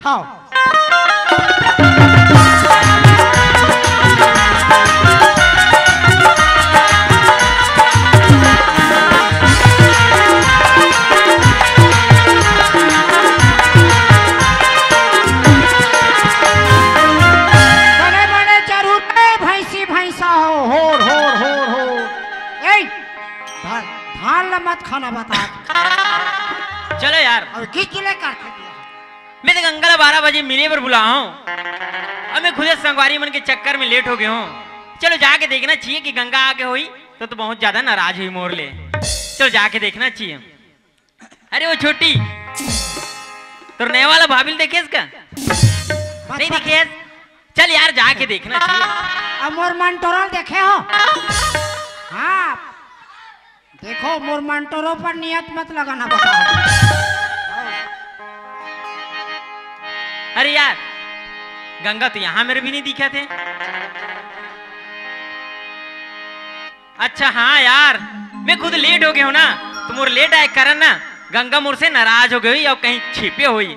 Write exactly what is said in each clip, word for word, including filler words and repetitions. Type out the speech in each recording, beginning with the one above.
आओ। बड़े बड़े जरूर, ए, भैंसी भैंसा हो, होर, होर, होर, होर। ए, धान, धान ल मत खाना बता। चलो यार। अब किस जिले का? मैं तो गंगा ला बारह बजे मिले बर बुला हूँ। अब मैं खुदे संगवारी मन के चक्कर में लेट हो गए हूँ। चलो जाके देखना चाहिए कि गंगा आगे होई तो, तो बहुत ज्यादा नाराज हुई मोर ले। चलो जाके देखना चाहिए। अरे वो छोटी, तोर नया वाला भाभी ल देखे इसका? नहीं देखे? चल यार, जाके देखना चाहिए। अब मोर मंटोरा ल देखे हो? हाँ, देखो, मोर मंटोरो पर नियत मत लगाना, बताओ। अरे यार, गंगा तो यहाँ मेरे भी नहीं दिखा थे। अच्छा हाँ यार, मैं खुद लेट हो गया हूँ ना, तो मोर लेट आए कारण ना गंगा मोर से नाराज हो गई और कहीं छिपे हुई।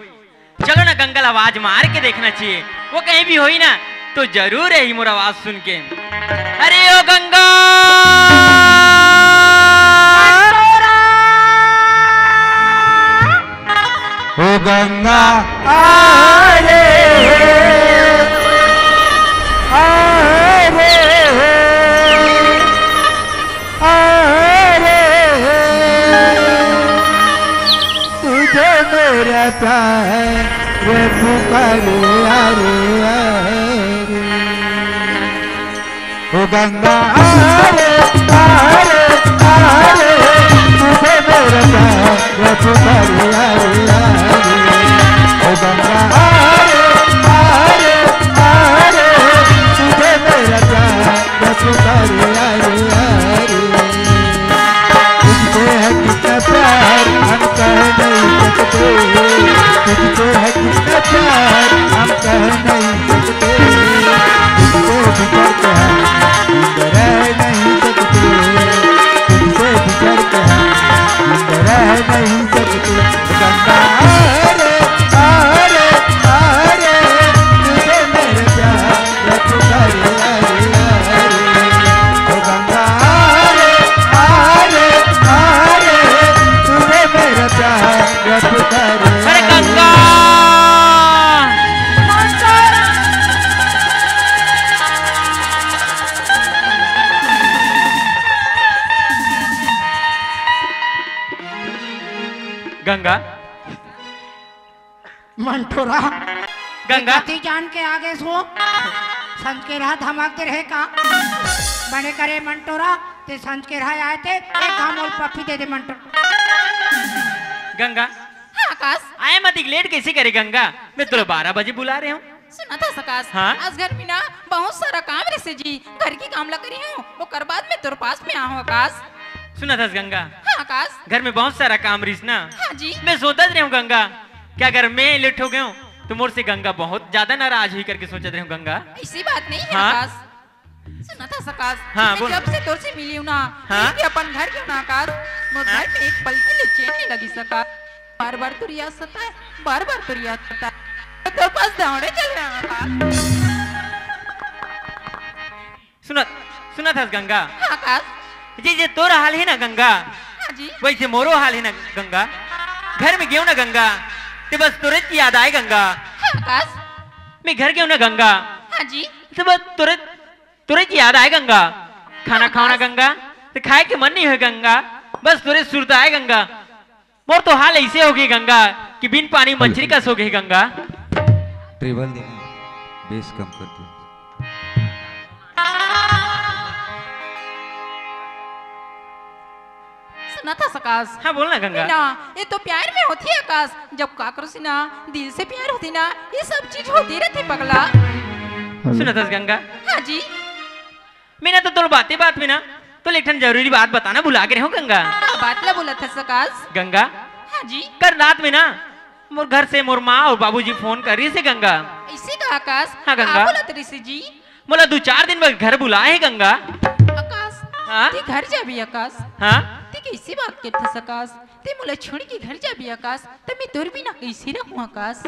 चलो ना, गंगा ल आवाज मार के देखना चाहिए, वो कहीं भी होई ना तो जरूर यही मोर आवाज सुन के। अरे ओ गंगा, ओ गंगा, अरे, अरे, अरे, तुझे मेरा प्यार पुकारे, अरे, अरे। ओ गंगा, अरे, अरे, अरे, तुझे मेरा प्यार पुकारे, अरे, अरे। ओ गंगा, अरे, अरे, अरे, तुझे मेरा प्यार पुकारे, अरे, अरे। तुझसे है कितना प्यार हम कह नहीं सकते, तुझसे है कितना प्यार हम कह नहीं सकते, तुझसे बिछड़ के हम जिंदा रह नहीं सकते, तुझसे बिछड़ के हम जिंदा रह नहीं सकते। गंगा, अरे, अरे, अरे, तुझे मेरे प्यार अरे गंगा। गंगा। मंटोरा। गंगा। कति जान के आगे सो। संजकेरहा धमक दे रहे का? बने करे मंटोरा, ते संजकेरहा आए ते, एक घाम ओल पप्पी दे दे मंटोरा। गंगा। हाँ, आकाश। आए मत, इक लेट कैसे करे गंगा? मैं तोला बारह बजे बुला रहे हूँ। सुनत हस आकाश। हाँ? आज घर में ना बहुत सारा काम रहिसे जी, घर के काम ला करी हूँ, ओकर बाद मैं तोर पास में आहूँ आकाश। सुनत हस गंगा। हाँ आकाश। घर में बहुत सारा काम रहिस ना। हाँ जी। मैं सोचत रहे हूँ गंगा, कि अगर मैं लेट हो गए हूँ, तो मोर से गंगा बहुत ज्यादा नाराज हुई करके सोचत रहे हूँ गंगा। ऐसी बात नहीं है हाँ? आकाश। सुनत हस आकाश, हाँ, मैं बोल। जब से तोर से मिली हूँ ना, हाँ? मैं भी अपन घर के ना आकाश, मोर हाँ? घर में एक पल के लिए चैन नहीं लगी सका। बार बार तोर याद सताए, बार बार तोर याद सताए। मैं तोर पास दौड़े चल रहा हूँ आकाश। सुनत, सुनत हस गंगा? हाँ आकाश। जे, जे तोर हाल है ना गंगा, हाँ जी। वैसे मोरो हाल है ना गंगा। घर में गेव ना गंगा, ते बस तोरे याद आए गंगा। हाँ आकाश। मैं घर गेव ना गंगा, हाँ जी। ते बस तोरे, तोरे याद आए गंगा। खाना हाँ खाओ ना आकाश। गंगा, ते खाए के मन नहीं होए गंगा, बस तोरे सुरता आए गंगा। मोर तो हाल ऐसे हो गई गंगा कि बिन पानी मछली का सो गई गंगा। ट्रेबल देना, बेस कम कर दो। सुनत हस आकाश। हाँ, बोल ना गंगा। ना, ये तो प्यार में होती है आकाश। जब काकरो से ना दिल से प्यार होती ना, ये सब चीज होती रहती पगला। सुनत हस गंगा। हाँ जी। मैं ना तो तोर बाते बात में ना, तोला एक ठन जरूरी बात बताना भुला गे रहेंव गंगा। का बात ला बोलत हस आकाश? गंगा, हाँ जी। कल रात में ना, मोर घर से मोर माँ और बाबूजी फोन कर रहिसे गंगा। ऐसे का आकाश? हाँ गंगा। का बोलत रहिसे जी? मोला दू चार दिन बर घर बुलाए हे गंगा। आकाश, हाँ? ते घर जाबे आकाश? हाँ? ते कैसे बात करत हस आकाश? ते मोला छोड़ के घर जाबे आकाश, त मैं तोर बिना कैसे रहूं आकाश?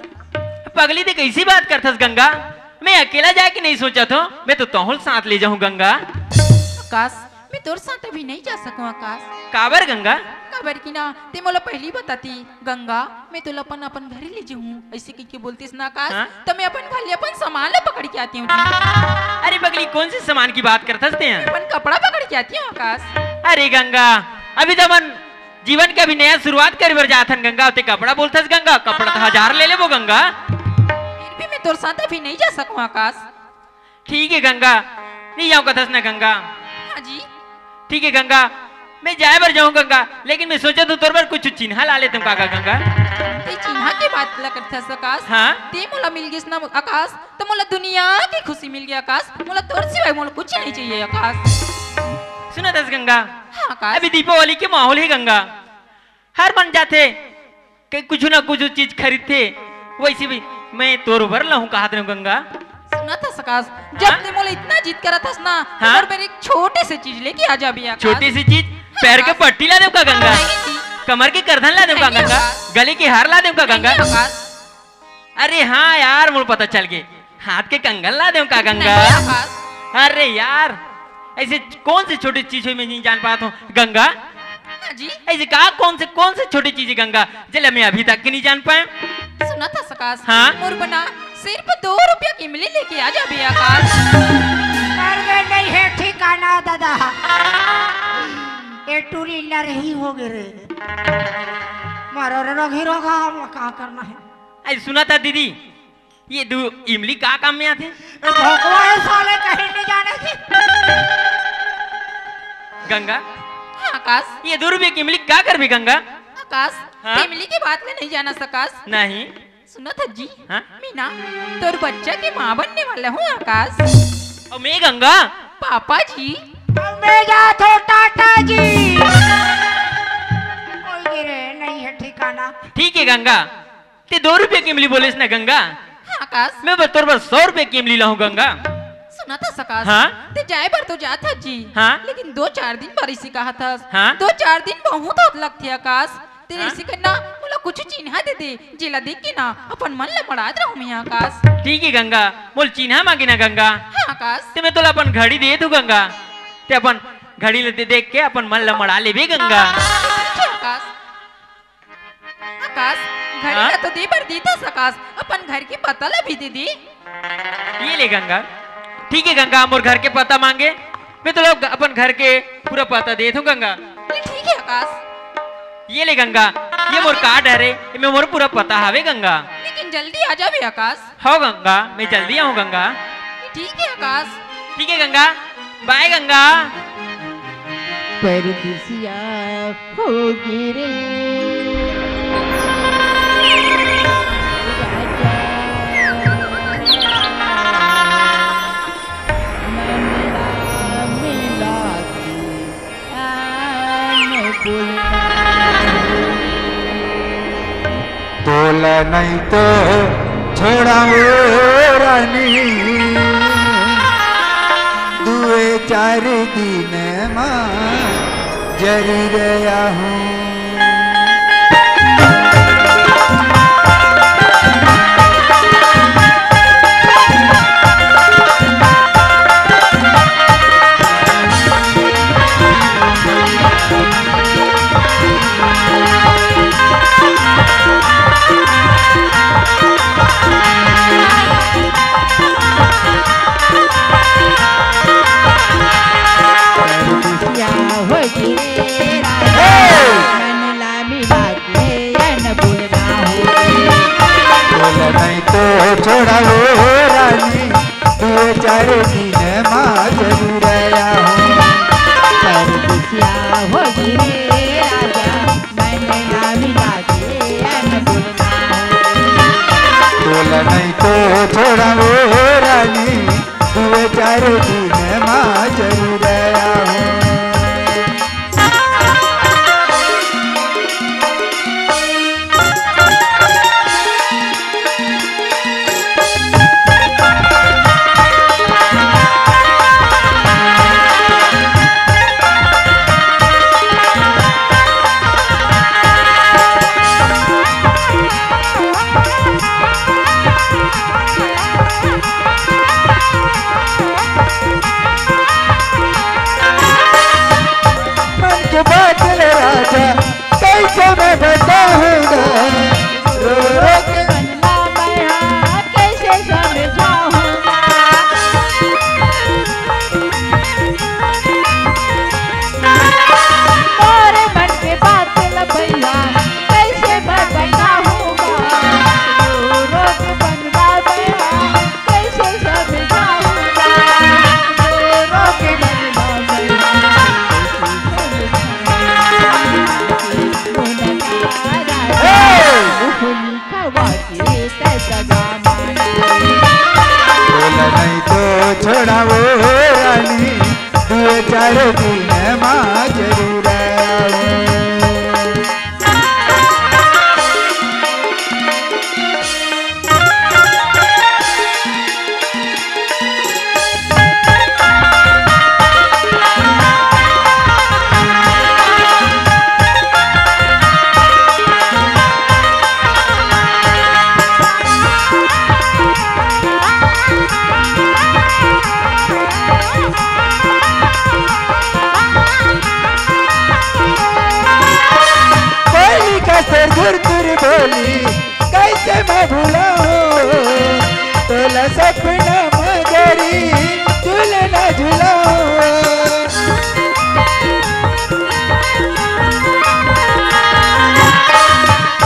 पगली, ते कइसी बात करथस गंगा? मैं अकेला जाए के नइ सोचत हों, मैं तो तोहूं ल साथ ले जाहूं गंगा। आकाश, मैं तोर साथ अभी नइ जा सकंव आकाश। काबर गंगा? काबर कि ना, ते मोला पहिली बताती गंगा, मैं तोला अपन, अपन घरे ले जाहूं, अइसे कहिके बोलतिस ना आकाश, हाँ? त मैं अपन घर ले अपन सामान ला पकड़ के आतेंव। अरे पगली, कौन से सामान की बात करथस ते? अपन कपड़ा पकड़ के आतेंव आकाश। अरे गंगा, अभी तो अपन जीवन के अभी नया शुरुआत करे बर जात हन गंगा, ते कपड़ा बोलथस गंगा, कपड़ा तो हजार ले लेबो गंगा। फिर भी मैं तोर साथ अभी नइ जा सकंव आकाश। ठीक हे गंगा, नइ जांव कथस ना गंगा। हाँ जी। ठीक हे गंगा, मैं जाए बर जाहूं गंगा, लेकिन मैं सोचत हों तोर बर कुछ चिन्हा ला लेतेंव का गंगा। ते चिन्हा के बात ला करथस आकाश? हाँ। ते मोला मिल गिस ना आकाश, त मोला दुनिया के खुशी मिल गे आकाश, मोला तोर सिवाय मोला कुछ नइ चाहिए आकाश। सुनथस गंगा? हाँ आकाश। अभी दीपावली के माहौल हे गंगा, हर मन जाथे कि कुछ ना कुछ चीज खरीदथे, वइसे भी मैं तोर बर लाहूं काहत रहेंव गंगा। सुनथस आकाश, जब हाँ? ते मोला इतना जिद करथस ना, हाँ? तोर बर एक छोटे से चीज लेके आ जाबे आकाश। छोटे से चीज? हाँ, पैर के आकाश। पट्टी ला देंव का गंगा? नहीं जी। कमर के करधन ला देंव का नहीं गंगा? आकाश। गले के हार ला देंव का नहीं गंगा? आकाश। अरे हाँ यार, मोला पता चल गे, हाथ के कंगन ला देंव का गंगा? नहीं आकाश। अरे यार, अइसे कौन से छोटे चीज हे, मैं नइ जान पात हों गंगा? हाँ जी। अइसे का, कौन से, कौन से छोटे चीज हे गंगा, जेला मैं अभी तक के नइ जान पाएंव? सुनथस आकाश, हाँ? मोर बर ना सिर्फ दो रुपया के इमली लेके आ जाबे आकाश। अरे नहीं हे ठिकाना दादा, ए टूरी नरही होगे रे। मारो रे रोगही रोगहा, अब का करना हे? अरे सुनथस दीदी, ये दू इमली का काम में आथे? ए भोकवा हे साले, कहीं नइ जाने जी। गंगा, हाँ आकाश। ये दू रुपया के इमली का करबे गंगा? आकाश, हाँ? ते इमली के बात ला नइ जानस आकाश। नहीं। सुनथस जी, हाँ? मैं ना तोर बच्चा के माँ बनने वाला हूँ आकाश। अउ मैं गंगा? पापा जी। अउ मैं जात हों टाटा जी। ओए रे, नहीं हे ठिकाना। ठीक हे गंगा, ते दो रुपया के इमली बोलेस ना गंगा? हाँ आकाश। मैं बस तोर बर सौ रुपया के इमली लाहूं गंगा। सुनथस आकाश? हाँ? ते जाए बर तो जाथस जी, हाँ? लेकिन दो चार दिन बर अइसे कहथस। हाँ? दो चार दिन बहुत होत लगथे आकाश। ते हाँ? अइसे करना, मोला कुछ चिन्हा दे दे, जेला देख के ना अपन मन ला मड़ात रहूं मैं आकाश। ठीक हे गंगा, मोला चिन्हा मांगे ना गंगा। हाँ आकाश। ते मैं तोला अपन घड़ी दे दूं गंगा, ते अपन घड़ी ला दे, देख के अपन मन ला मड़ा लेबे गंगा। ठीक हे आकाश। आकाश, घड़ी हाँ? ला तो दे बर दीथस आकाश, अपन घर के पता ला भी दे दे। ये ले गंगा। ठीक हे गंगा, मोर घर के पता मांगे, मैं तोला अपन घर के पूरा पता देत हों गंगा। ठीक हे आकाश। ये ले गंगा, ये मोर कार्ड हरे, एमे मोर पूरा पता हवे गंगा। लेकिन जल्दी आ जाबे आकाश। हव गंगा, मैं जल्दी आहूं गंगा। ठीक हे आकाश। ठीक हे गंगा, बाय गंगा। परदेसिया होगे रे राजा, मन ला मिला के आन बोलना। तोला नहीं तो छोड़ावो रानी, दुए चार दिन मा जरी गया हूँ। परदेसिया होगे राजा, मन ला मिला के अन बोलना होगे। बोल नहीं तो छोड़ावो रानी, दो चार दिन मा जरूर आया हूँ। परदेसिया होगे राजा, मन ला मिला के अन बोलना होगे। बोल नहीं तो छोड़ावो रानी, दो चार दिन मा जरूर आया हूँ। चल राजा, कैसे मैं बताऊंगा, रो रो के बनला मैं, हाँ, कैसे समझाऊंगा। मोरे मन के बात ल भैया, कैसे मैं बताऊंगा, रो रो के बनला मैं, हाँ, कैसे समझाऊंगा, रो रो के बनला मैं, हाँ, कैसे समझाऊंगा। हे! बोल नहीं तो छोड़ावो रानी, दू चार दिन मा जरूर आवो। कोयली कस तुर तुर बोली, कैसे मैं भुलाऊं तोला सपना म गोरी, झूलना झुलाऊं।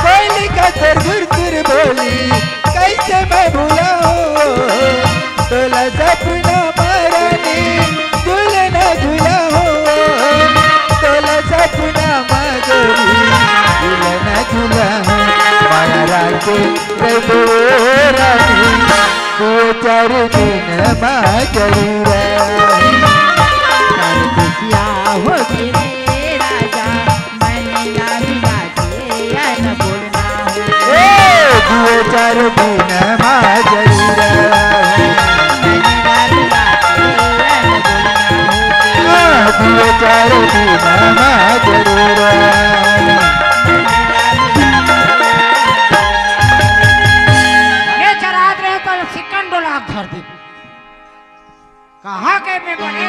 कोयली कस तुर तुर बोली, कैसे मैं भुलाऊं तोला सपना म रानी, झूलना झुलाऊं तोला सपना म गोरी, झूलना झुलाऊं। माया राखे रहिबो रानी, दू चार दिन मा जरूर आवो। परदेसिया होगे रे राजा, मन ला मिला के अन बोलना हो। ए, दू चार दिन मा जरूर आवो। मन ला मिला के अन बोलना हो। हाँ, दू चार दिन मा जरूर आवो। ये चरात रहे तो सिकंदर ला धर दे। कहाँ के में बने?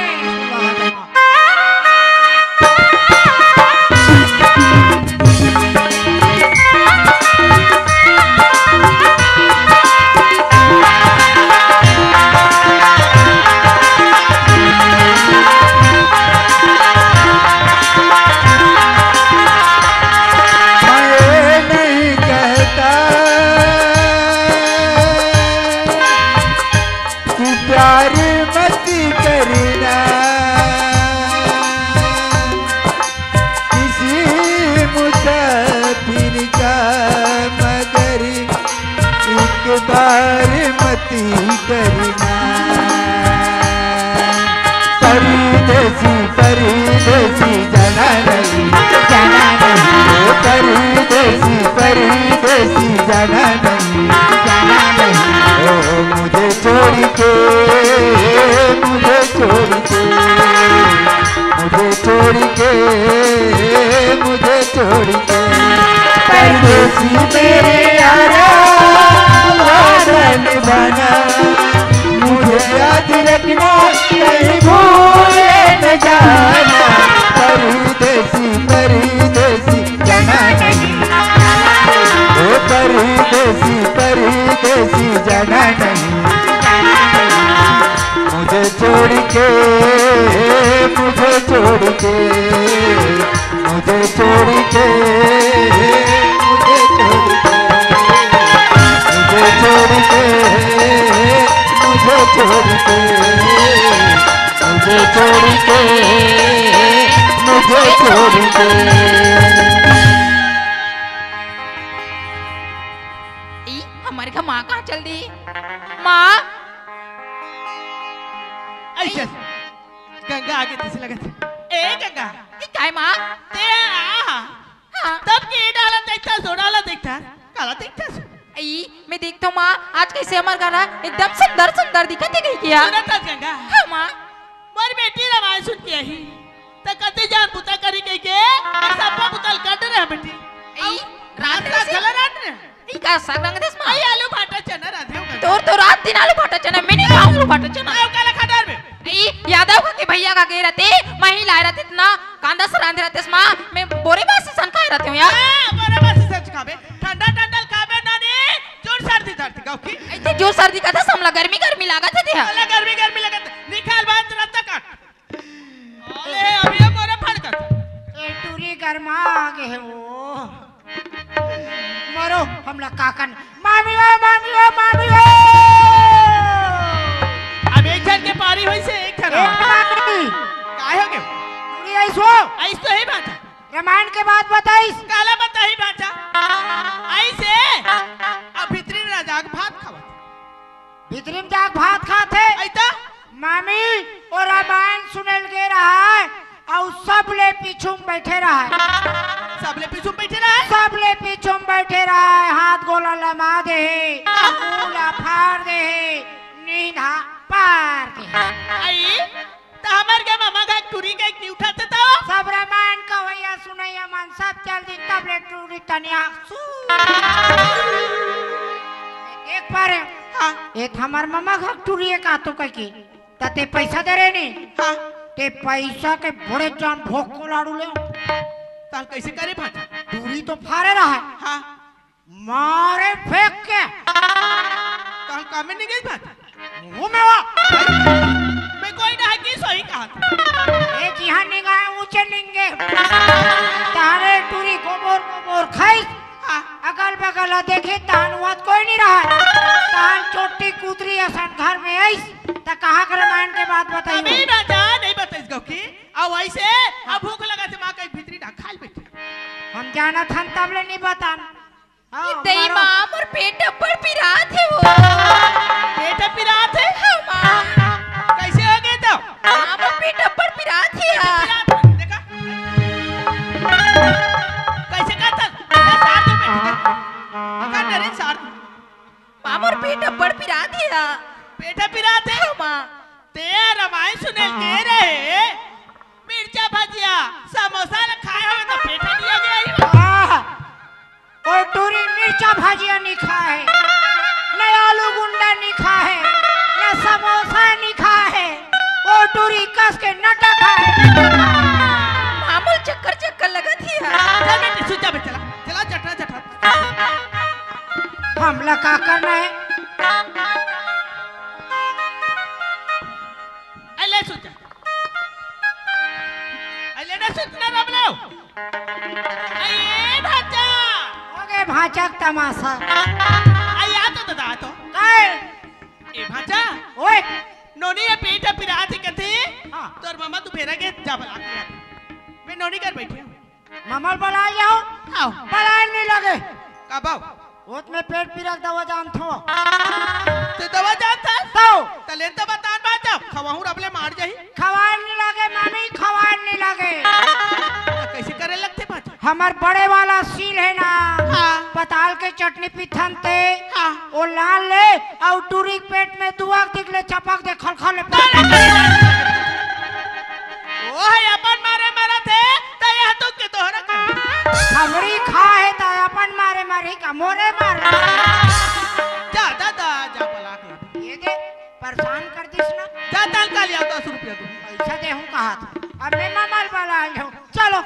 मैं नहीं कहता कि प्यार मत करना किसी मुसाफिर का, मगर एक बार मत डरना। परदेसी, परदेसी जाना नहीं, जाना नहीं। ओ परदेसी, परदेसी जाना नहीं, जाना नहीं। ओ मुझे छोड़ के, मुझे छोड़ के, मुझे छोड़ के, मुझे छोड़ के। परदेसी मेरे यारा, वादा निभाना, मुझे याद रखना, कहीं भूल न जाना। परदेसी, परदेसी जाना नहीं, ओ परदेसी, परदेसी जाना नहीं। मुझे छोड़ के, मुझे छोड़ के, मुझे छोड़ के, मुझे छोड़ के, मुझे छोड़ के, मुझे छोड़ के, मुझे छोड़ के, मुझे छोड़ के। ई, हमर घर माँ कहाँ चल दी? माँ! ऐसे गंगा आगे तइसे लगत हे। ए गंगा, ई काय माँ? ते आ। हाँ। तब के डाला देखता, सोडाला देखता, काला देखता। ई, मैं देखता हूँ माँ, आज कैसे हमर घर एकदम सुंदर सुंदर दिखत हे कहीं किया। सुनत हस गंगा? हाँ माँ। मोर बेटी रमायन सुन के आही, त कते जान बुता करी कहि के, अउ सब्बो बुता ल काट रहे बेटी। ई, रात रात से चला रात ने। ई का साग रंग देस माँ? आई आलू भाटा चना राधे हो गए। तोर तो रात दिन आलू भाटा चना, मैं नहीं खाऊं आलू भाटा चना। आयो काला खा डार में। ई यादव का के भैया का के रहते, मैं ही लाए रहते इतना अंदर से रांधे रहतेस माँ, मैं बोरे बासी सन खाए रहते हूँ यार। हाँ, बोरे बासी सन खाबे, ठंडा ठंडा खाबे नानी, जोर सर्दी धरती गाँव की। ऐसे जोर सर्दी का था, हमला गर्मी गर्मी लागत हे तेहा। साला गर्मी गर्मी लगत, निकाल बात रत्ता काट। अरे, अभी ये मोरे फड़कत। ए, टूरी गरमा आ गे हे वो। मरो, हमला काकन। मामी हो, मामी हो, मामी हो। अब एक झन के पारी होइस हे, एक झन। ए, मामी। काय हो गे? टूरी आइस हो। आइस तो हे भांचा। रामायण के बात बताइस। काला बताही भांचा। आइस हे। अब भीतरी राजा के भात खावत। भीतरी में जाके भात खात हे। आई त? मामी, ओ रामायण सुने ल गे रहा हे, अउ सबले पीछू में बैठे रहा हे। सबले पीछू में बैठे रहा हे? सबले पीछू में बैठे रहा हे, हाथ गोला लमा दे हे, मुंह ला फाड़ दे हे, नींद हा पार दे हे। आई, त हमर के ममा घर टूरी के एक निउठा थे तो? सब रामायण कवैया सुनैया मन सब चल दिन, तब ले टूरी तनिया सू। एक बार हाँ। ए त हमर ममा घर टूरी एक आतो कह के, त ते पैसा दे रहे नी? हाँ। ते पैसा के बड़े जान भोग को लाड़ू ले। ताल कैसे करे भांचा? टूरी तो फारे रहा हे। हाँ। मारे फेंक के। ताल कामे नहीं गई भांचा? मुंह में वा। मैं कोई ना है कि सही कहा था। ए जिहां निंगा हे, ऊंचे निंगे। तारे टूरी गोबर गोबर खाइस। हाँ। अगल बगल देखे, तहान वत कोई नहीं रहा। तहान चोटी कुतरी असन घर में आइस, त कहा के रामायण के बात बताई अभी हो? राजा नहीं बताइस गाँव की। अउ ऐसे, अब भूख लगा थे, माँ कहीं भीतरी ना खाल बैठे। हम जानत हन तब ले नहीं बतान। हाँ, ए दई मारो। माँ, मोर पेट अब्बड़ पिरात हे वो। पेट पिरात हे? हाँ, माँ। कैसे हो गए तो? माँ, मोर पेट अब्बड़ पिरात हे यार। पिरात हे, देखा? कैसे करता? ए, सार दो बेटी, देखा? कर ना रे, सार दो। माँ, मोर पेट अब्बड़ पिरात हे यार। पेट पिरात हे? हाँ, माँ। ते रामायण सुने के रहे, मिर्चा भजिया, समोसा ल खाए होवे त पेट निया गे ही। आह! ओ टूरी मिर्चा भजिया नी खाए, न आलू गुंडा नी खाए, न समोसा नी खाए, ओ टूरी कस के नटा खाए। माँ, मोला चक्कर चक्कर लगत हे यार। चल बेटी, सुत जा बे, चला, चला, जठरा, जठरा। हमला का करना हे? अले सुत जा। अले ना सुतना रब लो। अये भांचा। हो गे भांचा के तमाशा। अये आ तो दादा आ तो। काय? ए भांचा। ओए। नोनी ये पेट पिरात हे कथे। हाँ। तोर ममा तू फेरा के जा बला के आ। मैं नोनी घर बैठी हूँ। ममा ल बलाय लेव। आओ। बलाय ल नी लगे। कब आओ? ओत में पेट पीरा के दवा जानथों। ते दवा जानथस? तो। तले तो बतान बात जाओ। खवाहूँ रबले मार जाही। खवाय ल नी लगे मामी, खवाय ल नी लगे। तो कैसे करे लगथे बात? हमर बड़े वाला सील हे ना, हाँ। पताल के चटनी पीथन ते, हाँ। ओ लान ले, अउ टूरी के पेट में दुआ के दिख ले चपक दे खलखल ले। ओ हे अपन मारे मरत हे, त यह तो के तोहरा का। हमरी खा हे त अपन मारे मरही का मोरे मारे। जा, जा, जा, जा, बलाक लग। ये दे, परेशान कर दिस ना। जा, ताल का लिया दस रुपया तू। पैसा देहूँ कहा था। अब मैं ममा ल बलाय लेव। चलो।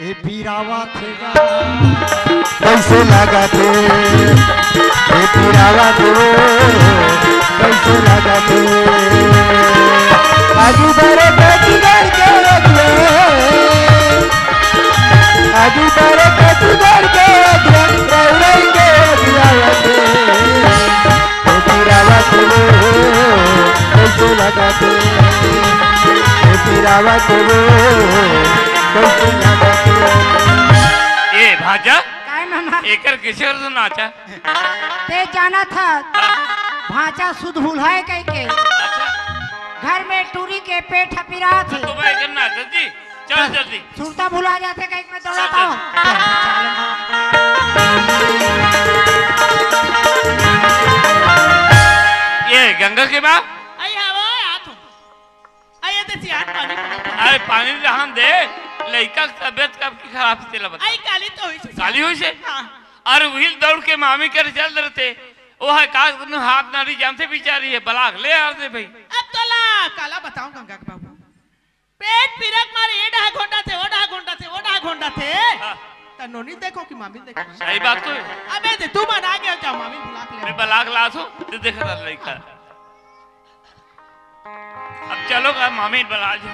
ए पिरावत हे गा, कैसे लगत हे? ए पिरावत हे वो, कैसे लगत हे? आजू बारे कति घर के अगुआ, आजू बारे कति घर के अगुआ, रौरई के पिरावत हे। ए पिरावत हे वो, कैसे लगत हे? ए पिरावत हे वो, ए भांचा, काय मामा? एकर किसे तो नाचा? ते जानत हस, भांचा सुध भुलाय कहिके। अच्छा। घर में टूरी के पेट ह पिरात हे। तो मैं एकर नाचा जी, चल जल्दी। सुरता भुला जाथे कहिके मैं दौड़त हौं। चल, चल। ये गंगा के माँ? आई हवा, आ तो। अरे, ते सियान पानी पी। अरे, पानी रहन दे, लइका के तबियत कब की खराब से तेला बता। आई काली तो होइस हे। काली होइस हे? हाँ। अरे, उही दौड़ के मामी कर चल देते। ओ हे का, कोनो हाथ नारी जानथे बिचारी हे, बलाक ले आते भाई। अब तोला काला बताऊं गंगा के बाबू। पेट पीरा के मारे, ये डहा घोंटा थे, वो डहा घोंटा थे, वो डहा घोंटा थे। हाँ। त नोनी देखो कि मामी देखो। सही बात तो है। अबे दे, तू मन आ गया क्या? मामी बुला के ले। मैं बलाक लात हूँ, तो देखा था लड़का। अब चलो का मामी बला जी।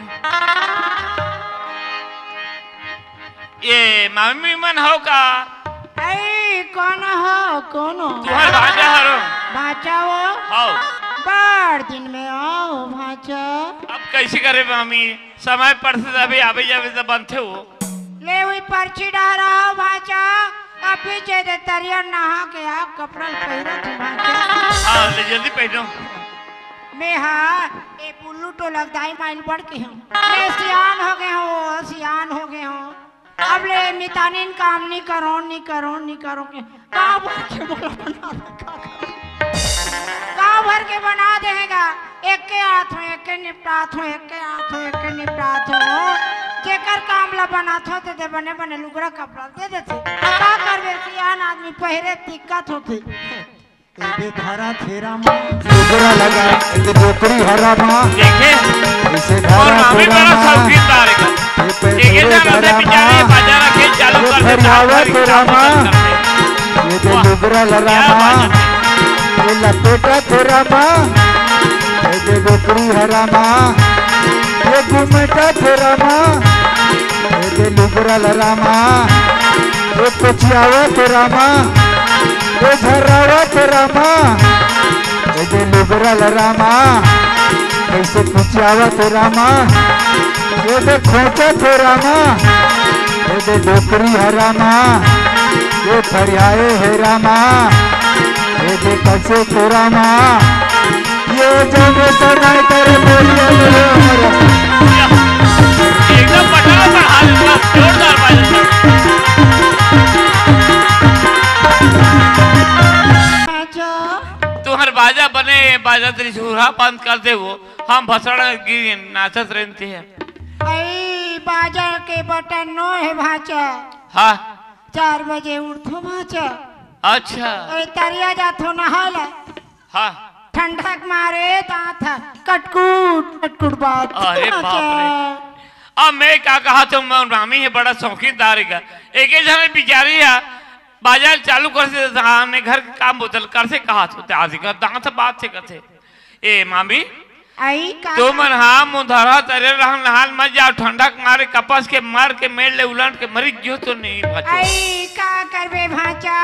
ये मामी मन हो का? ऐ, कौन हो, कौन हो? तुम्हार भांचा हरो। भांचा हो? हाओ। बड़ दिन में आओ, भांचा। अब कैसे करे मामी? समय पर से अभी आवे जावे तो बनते हो। ले हुई पर्ची डहराओ, भांचा। अभी जे दे तरिया नहा के आ, कपड़ा पहिरा तू, भांचा। हाँ, ले जल्दी पहनो। मैं हा, ए बुल्लू टोलक दाई माइल बढ़ के हूँ। मैं सियान हो गए हूँ, सियान हो गए हूँ। अब ले मितानिन काम नी करो, नी करो, नी करो के। गाँव भर के बोला बना दे, का करो? गाँव भर के बना देगा। एक के आत हो, एक के निपटात हो, एक के आत हो, एक के निपटात हो। जेकर काम ला बनात हो, ते दे बने बने लुगरा कपड़ा दे देथे। अब का करबे, सियान आदमी पहिरे दिक्कत होथे। ए दे धरा थे रामा। लुगरा लगा, ए दे डोकरी हरा मा। देखे? इसे और धरा मामी थे बड़ा रामा। शौकीन तारे का। ए पे एक एक मेरे जन अपने धरा बेचारे मा। बाजार रखे चालू ये कर देता है, फरियावा थे रामा। करते। ये दे वाह, लुगरा लगा क्या मा। बात है। ये लपेटा थे रामा। ये दे डोकरी हरा मा। ये घुमेटा थे रामा। ए दे लुगरा ल रामा, ए पचियावा तो रामा, ए झर्रावा तो रामा, ए दे लुगरा ल रामा, कैसे पचियावा तो रामा, ए दे खोंचा तो रामा, ए दे डोकरी ह रामा, ए फरियाए हे रामा, ए दे कसे तो रामा। ये जनरेशन नहीं करे, बोलिए, बोलिए, बोलिए। एकदम पटना पर हाल इतना जोरदार बाजा। अच्छा। तुहर बाजा बने, बाजा त्रिशूरा बंद कर दे वो, हम भसड़ा गिरी नाचत रहते हैं। आई बाजा के बटन नो है भाचा। हाँ। चार बजे उठो भाचा। अच्छा। ए तरिया जाथो नहाय ला। हाँ। ठंडा के मारे दांत ह कटकुट, कटकुट बात। अरे बाप रे। अब मैं का कहा तो मैं मामी है बड़ा शौकीन दारे का। एक एक जने बिचारी है, बाजार चालू कर से हमने घर के काम बोतल कर से कहा तो ते आज का दांत बात से करते। ए मामी, आई का तो मन हा मुंधरा तरे रहन हाल मत जाओ, ठंडा के मारे कपस के मार के मेड़ ले उलट के मरी गयो तो नहीं बचो। आई का करबे भांचा,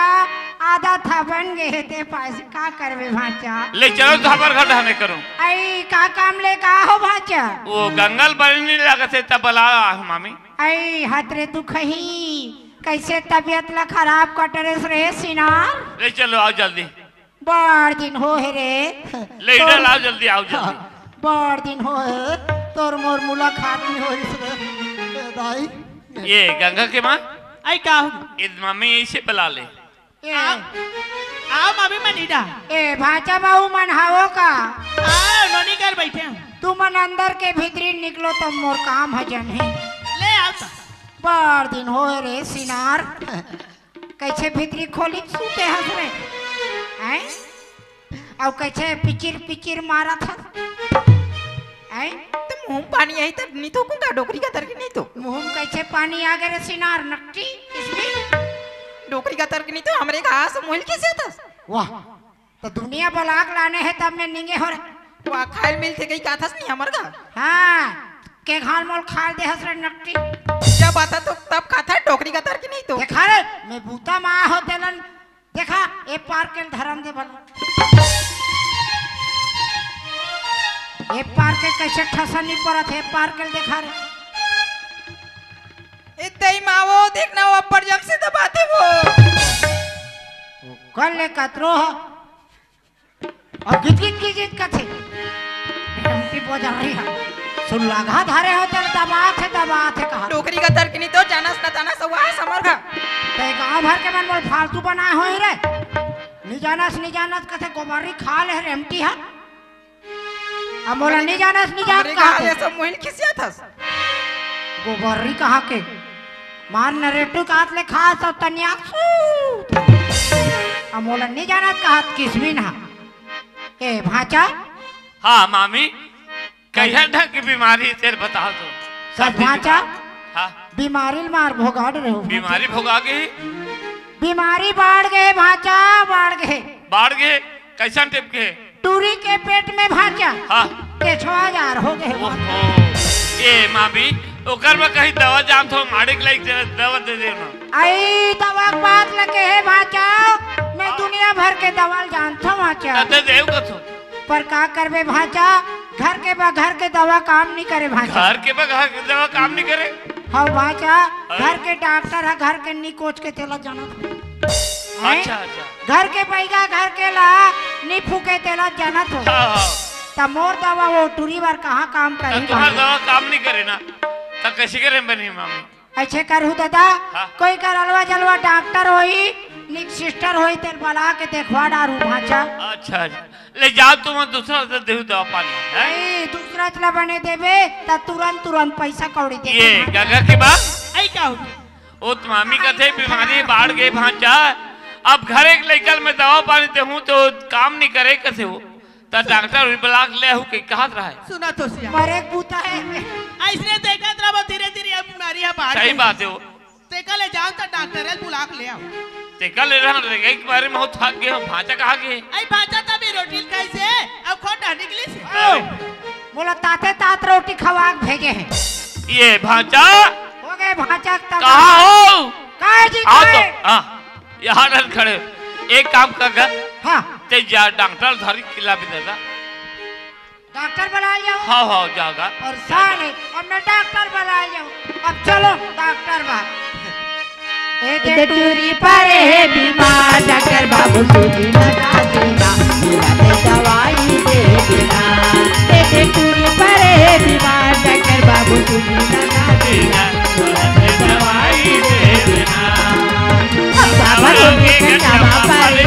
आधा था बन गए ते पास, का करबे भांचा? ले चलो तो हमार घर ढाने करो। आई का काम ले का हो भांचा? वो गंगल बरनी लगत है तब बला आ मामी। आई हाथ रे दुख ही, कैसे तबीयत ला खराब कटरेस रे सिनार? ले चलो आओ जल्दी। बड़ दिन हो हे रे। ले तोर इधर आओ जल्दी, आओ जल्दी। बड़ दिन हो हे, तोर मोर मुलाकात नहीं होइस रे। ए दाई। ये गंगा के माँ? आई का हो? ईद मामी इसे बुला ले। ए। आओ, आओ मामी मन इधर। ए भाचा बाबू मन हावो का? आओ नोनी कर बैठे हैं। तू मन अंदर के भीतरी निकलो तो मोर काम ह जन है। ले आओ तो। बड़ दिन हो हे रे सिनार। कैसे भीतरी खोली सूते हस रे? हैं? अउ कैसे पिचिर पिचिर मारत हस? हैं? तो मुंह में पानी आई तब नहीं तो कुंगा डोकरी का तरके नहीं तो। मुंह में कैसे पानी आ गए रे सिनार नकटी? इसमें डोकरी का तरके नहीं तो हमरे घास मुहिल कैसे हस? वाह। तो दुनिया बलाक लाने है तब मैं निंगे हो रे। वाह, खाइल मिलथे कही का थस नहीं हमर घर। हाँ, के घाल मोल खाल दे हस रे नकटी। जब आता तो तब खाता डोकरी का तरके नहीं तो। देखा रे, मैं बूता माँ हो तेलन। देखा, ए पार के धरम दे भला। ए पार के कैसे ठसन नहीं परत है, पार के देखा रे। ए तई मावो, देखना वो अब्बड़ जम से दबाते वो। कर ले कतरो हो। अब गित गित गित गित कथे। हमकी बोझा रही है। सुल्लाघा धारे हो तेरे दबात है, दबात है कहा। डोकरी का तरके नहीं तो जानस न तानस हुआ है समर का। ते गांव भर के मन बोल फालतू बनाए होए रे। नहीं जानस, नहीं जानस कथे गोबरी खा ले रे एमटी हा। अब मोला नहीं जानस, नहीं जान हमरे कहा गाँव के। ये सब मोहिन खिसिया थस। गोबरी कहा के। मार नरेटू का हाथ ले खा सब तनिया सूत। अब मोला नहीं जानत कहा किसमिन हा। ए भांचा। हाँ मामी, कहिया ढंग की बीमारी तेरे बता दो। सब ठीक भांचा, बा। हाँ। बीमारी ल मार भोगाड़ रहे हो। बीमारी भोगा गे? बीमारी बाढ़ गे भांचा, बाढ़ गे। बाढ़ गे? कैसन टाइप के? टूरी के पेट में भांचा। हाँ। केछवा जार हो गे। ओहो। ए मामी, ओकर में कहीं दवा जानत हो, माड़े के लाइक दे, दवा दे दे ना। आई दवा के बात लगे है भांचा, मैं हाँ। दुनिया भर के दवा ल जानत हूँ भांचा। त दे देव कथो। पर का करबे भांचा, घर के बा घर के दवा काम नहीं करे भांचा। घर के बा घर के दवा काम नहीं करे? हाँ भांचा, अरे। घर के डॉक्टर है, घर के नी कोच के तेला जानत हो। हैं? अच्छा, अच्छा। घर के बैगा घर के ला नी फूके तेला जानत हो। हाँ, हाँ। त मोर दवा वो टूरी बर कहाँ काम त करही तुहार भांचा? दवा काम नहीं करे ना, त कैसे करे बनी मामी? ऐसे करहू दादा, हाँ। कोई कर अलवा जलवा डॉक्टर होई, निक सिस्टर होई, तेल बला के देखवा डारू भांचा। अच्छा, अच्छा। ले जाओ तुम दूसरा से देहू दवा पानी, हैं? नहीं, दूसरा चला बने देबे, त तुरंत, तुरंत पैसा कौड़ी दे ये दे भांचा। गंगा की बात? आई का हो गया? ओ त मामी कथे बीमारी बाढ़ गे भांचा, अब घरे के लइकल में दवा पानी देहूं तो काम नहीं करे कथे हो। त डॉक्टर भी बुला के ले आहू के कहत रहे। सुना तो सिया। मरे के बूता है। ऐसने देखत रहो, धीरे-धीरे अब बीमारी ह बाढ़ सही गई। बात है वो। तेकर ले जाओ त डॉक्टर ल बुला के ले आओ। तेकर ले रहा रे, एक बारे में हो थक गए हम, भांचा कहाँ गए? आई भांचा तभी रोटी ल कैसे? अब खोटा निकली से। ओ, मोला ताते तात रोटी खवा के भेजे हैं। ये भांचा? हो गए भांचा तब। कहाँ हो? काय जी, आओ तो, काय? हाँ। यहाँ डर खड़े। एक काम कर गा। हाँ। ते जा डॉक्टर धरी किला भी देगा। डॉक्टर बुला जाओ। हाँ, हाँ, जागा। और साले, अब मैं डॉक्टर बुला जाऊँ। अब चलो, डॉक्टर बा। ए दे टूरी परे है बीमार, डॉक्टर बाबू सूजी लगा देना, मेरा दे दवाई दे देना। ए दे टूरी परे है बीमार, डॉक्टर बाबू सूजी लगा देना। हफ्ता भर हो गए घंटा बाबा रे।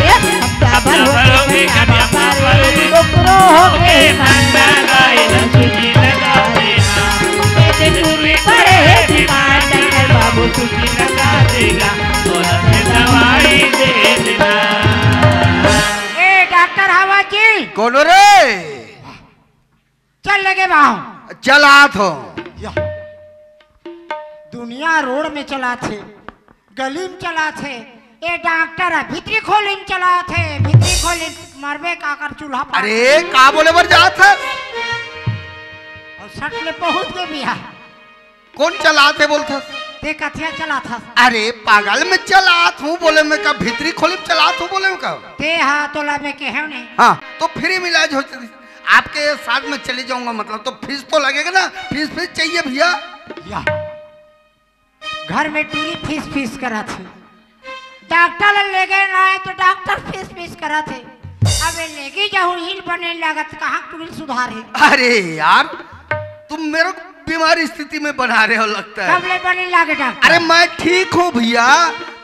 हफ्ता भर हो गए घंटा बाबा रे। ओकरो हो गए घंटा बाबा रे। सूजी लगा देना। ए दे टूरी परे है बीमार, डॉक्टर बाबू सूजी लगा देगा। तोरा से दवाई दे देना। ए डॉक्टर हवा जी। कोनो रे? चल लगे बाहर। चलात हो। या। दुनिया रोड में चलात हे, गली में चलात हे। ए डॉक्टर ह भीतरी खोली में चलात हे, भीतरी खोली में मरबे काकर चूल्हा पर। अरे, का बोले बर जात हस? और सट ले पहुंच गए बिहार। कौन चलात हे बोलथस? ते कथिया चलात हस? अरे पागल, मैं चलात हूँ बोले मैं का, भीतरी खोली में चलात हूँ बोले मैं का? ते हा तोला मैं कहेव नहीं। हाँ, तो फ्री में इलाज हो चुकी। आपके साथ में चले जाऊंगा, मतलब तो फीस तो लगेगा ना, फीस फीस चाहिए भैया। या। घर में टूरी फीस फीस करत हे। डॉक्टर ल ले गए ना है तो डॉक्टर फीस फीस करत हे। अब ये लेगी जाहू हील बने लागत, कहाँ टूरी सुधार हे? अरे यार, तुम मेरे को बीमार स्थिति में बना रहे हो लगता है। कब ले बने लागे डॉक्टर? अरे मैं ठीक हूँ भैया,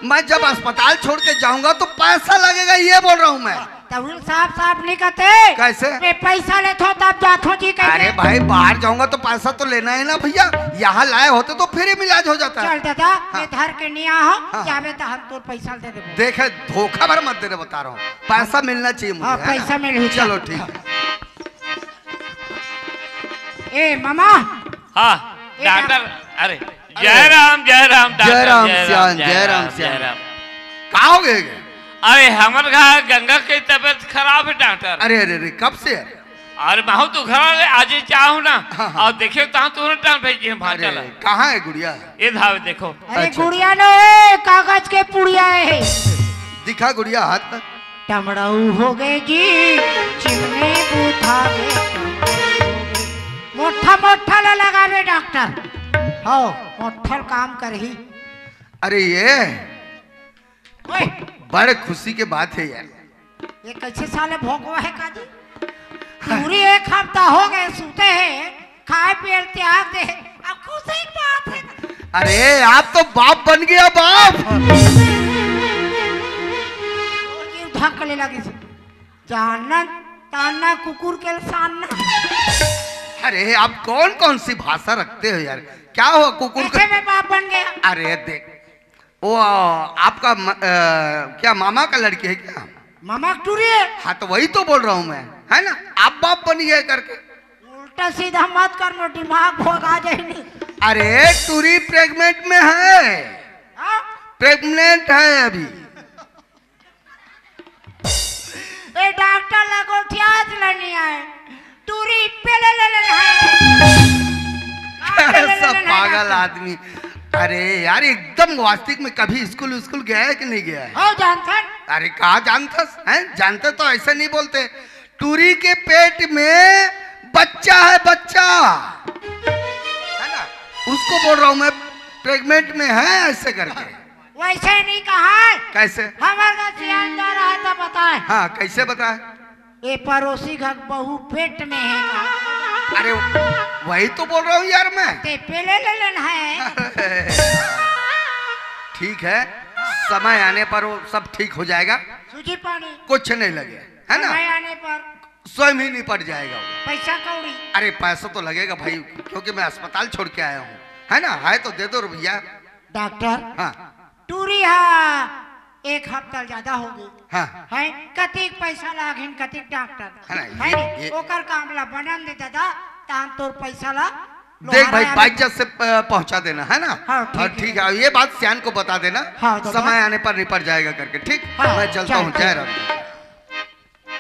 मैं जब अस्पताल छोड़ के जाऊंगा तो पैसा लगेगा, ये बोल रहा हूँ मैं। तब उन साफ साफ नहीं कहते। कैसे? मैं पैसा लेत हो तब जात हो जी कहते। अरे भाई, बाहर जाऊंगा तो पैसा तो लेना है ना भैया, यहाँ लाए होते तो फिर ही इलाज हो जाता। चल दादा, हाँ। मैं धर के नहीं आ हो, हाँ। जावे तो हम तोर पैसा दे देबो। देखे, धोखा भर मत दे रे, बता रहा हूँ, पैसा मिलना चाहिए मुझे, हाँ, है ना? पैसा मिल ही चलो चाहिए। ठीक। ए मामा। हाँ, ए डॉक्टर, डॉक्टर। अरे, जय राम, जय राम, डॉक्टर, जय राम जय राम, सियान, जय जय राम राम, सियान। जय राम। का हो गए? अरे, हमर घर गंगा के तबीयत खराब है डॉक्टर। अरे, अरे, अरे, कब से? अरे, बहुत तो घर ले आज ही चाहूँ ना। हाँ, हाँ। और देखियो, तहाँ तुरंत टाइम भेजिए हम भांचा अरे, ला। कहाँ है गुड़िया? ये धावे देखो। अरे, अच्छा, गुड़िया अच्छा। न है, कागज के पुड़िया है। दिखा गुड़िया हाथ में। टमड़ऊ हो गए जी, चिमनी बुझा गए। मोठा मोठा ला लगावे डॉक्टर। हाँ। मोठल काम करही। अरे ये ओए। बड़े खुशी के बात है यार। ये कैसे साले भोगवा है का जी? पूरी एक हफ्ता हो गए सूते हैं, खाए पिए ल त्याग दे, अब खुशी की बात है। अरे आप तो बाप बन गया बाप। और जीव धक ले लगी से। जानना ताना कुकुर के सामना। अरे आप कौन कौन सी भाषा रखते हो यार? क्या हुआ कुकुर का? कैसे मैं बाप बन गया? अरे देख, वो आपका म-, अ, क्या मामा का लड़की है क्या? मामा टूरी है। हाँ तो वही तो बोल रहा हूँ मैं, है ना? आप बाप बन गए करके। तो सीधा मत कर, मोर दिमाग भोगा जाही। अरे, टूरी प्रेग्नेंट में है। हाँ? प्रेग्नेंट है अभी। ए डॉक्टर ला गोठियात ल नइ आय, टूरी पेले ले लेन है। कैसा पागल आदमी। अरे यार, एकदम वास्तविक में कभी स्कूल स्कूल गया है कि नहीं गया है? हो जानथन। अरे कहाँ जानथस हैं? जानते तो ऐसे नहीं बोलते। टूरी के पेट में बच्चा है, बच्चा। है ना? उसको बोल रहा हूँ मैं, प्रेग्नेंट में है ऐसे करके। वैसे नहीं कहा है। कैसे? हमार का सियान जा रहा है तो बताए। हाँ, कैसे बताए? ये पड़ोसी घर बहू पेट में है का? अरे, वही तो बोल रहा हूँ यार मैं। ते पेले ले लेन है। ठीक है, समय आने पर वो सब ठीक हो जाएगा। सूजी पानी। कुछ नहीं लगे, है ना? समय आने पर। स्वयं ही निपट जाएगा वो। पैसा कौड़ी। अरे, पैसा तो लगेगा भाई, क्योंकि मैं अस्पताल छोड़ के आया हूँ, है ना? है तो दे दो रुपया। डॉक्टर, हाँ। टूरी हा एक हफ्ता ज्यादा हो गई। हाँ। है, कतिक पैसा लागहिन, कतिक डॉक्टर। है ना, है ये, नी? ये ओकर काम ला बनन दे दादा, तान तोर पैसा ला देख भाई, लोहारा बाइज्जत से, अ, पहुंचा देना, है ना? हाँ, ठीक और ठीक है। है, ये बात सियान को बता देना, हाँ, दादा। समय आने पर निपट जाएगा करके, ठीक? हाँ, मैं चलता चल, हूँ, ठीक। जय राम।